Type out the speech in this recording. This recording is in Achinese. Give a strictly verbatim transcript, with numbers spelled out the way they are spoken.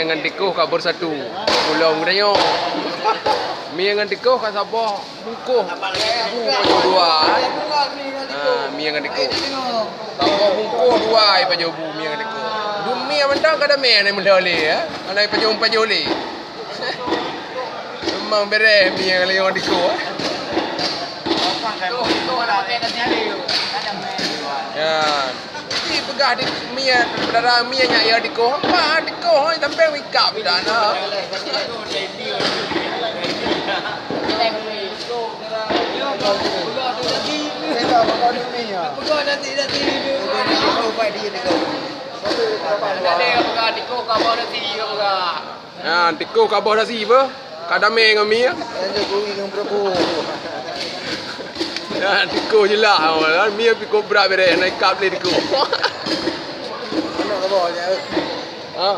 Ngon tikoh ka beusatu. Ulôn geutanyoe. Mie ngon tikoh ka saboh bungkôh. Bungkôh dua, eh. Ha, mie ngon tikoh. Saboh bungkôh dua ipajoh bu mie ngon tikoh. Dum mie mantong ka damé na meudah lé, eh. Ana ipajoh, ipajoh lé. Memang bereh mie ngon tikoh, eh. Ya. Tapi peugah di mie, saudara mie nyak ya tikoh. Apa tikoh, eh, sampai wikap dah na. Ha, tikoh ka boh nasi beuh. Ka damé ngon mie. Ha, tikoh jeulaih, mie pih kobra bereh, na ikab lé tikoh. Ha.